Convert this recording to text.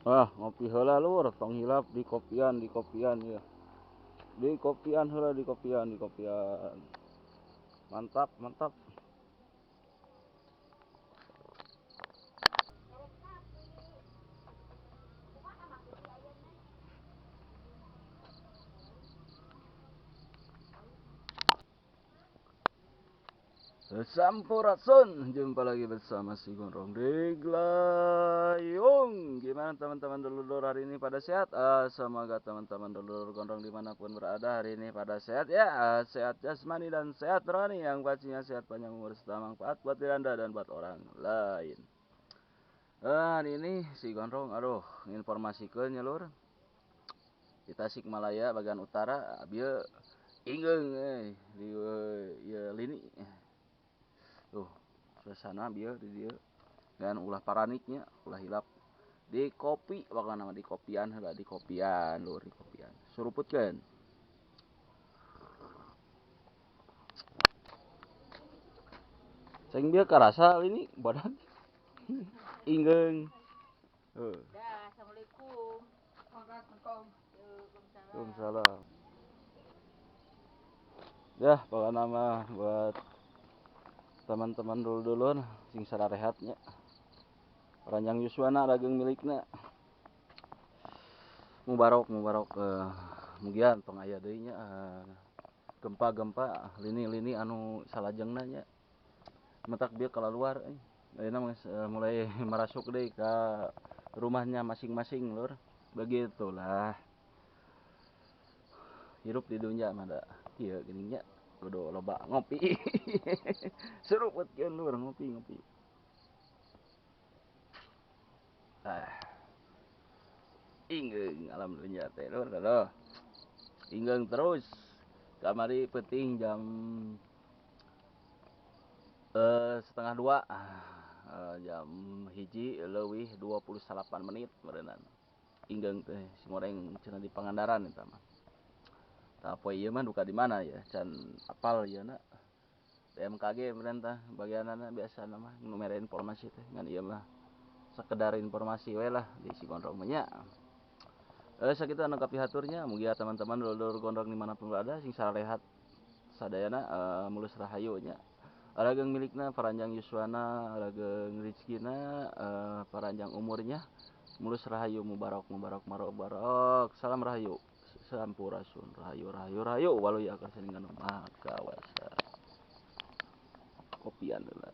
Ah, ngopi heula lur, tong hilap di kopian ya. Di kopian heula, di kopian. Mantap, mantap. Sampurasun, jumpa lagi bersama si Gondrong di Glayung. Gimana teman-teman dulur hari ini pada sehat? Semoga teman-teman dulur Gondrong dimanapun berada hari ini pada sehat ya. Sehat jasmani dan sehat rohani, yang pastinya sehat panjang umur serta manfaat buat diri Anda dan buat orang lain. Hari ini si Gondrong, aduh, informasikan ya lur. Di Tasikmalaya bagian utara, bieu ingeung di ya, lini. Tuh, suasana bieu di dieu. Dan ulah paraniknya, ulah hilap. Di kopi, bakal nama di kopian heula, di kopian lur, di kopian. Suruputkeun. Ceng bieu karasa ini badan. Ingeung. Heuh. Dah, assalamualaikum. Waalaikumsalam. Ya, bakal nama buat teman-teman dulur-dulur sing sararehatnya. Ranjang yuswana dagang milikna. Mubarok mugian tong aya deui nya gempa-gempa lini-lini anu salajengna nya. Mentak bieu keluar euy. Ayeuna geus mulai merasuk deui ka rumahnya masing-masing lur. Begitulah. Hirup di dunia mah da kieu geuning nya. Kudu loba ngopi. Seruputkeun lur, ngopi. Ah. Ingeung alam dunia teh lur, aduh. Ingeung terus. Kamari peuting jam 1:30, jam 1:28 meureunana. Ingeung teh si goreng cenah di Pangandaran eta mah. Tah poe ieu mah duka di mana ya, can apal ieu na. BMKG pemerintah bagianana biasana mah nu mere informasi teh, ngan ieu mah sekedar informasi we lah di si Gondrong mah nya. Sakitu anu kapihaturnya, mugia teman-teman dulur Gondrong dimanapun berada sing sarehat sadayana, mulus rahayu nya. Rageng milikna paranjang yuswana, rageng rezekina, paranjang umurnya, mulus rahayu, mubarok mubarok marobarok. Salam rahayu. Sampurasun, rahayu rahayu rahayu, waluya kasaningan makawasa. Kopian heula.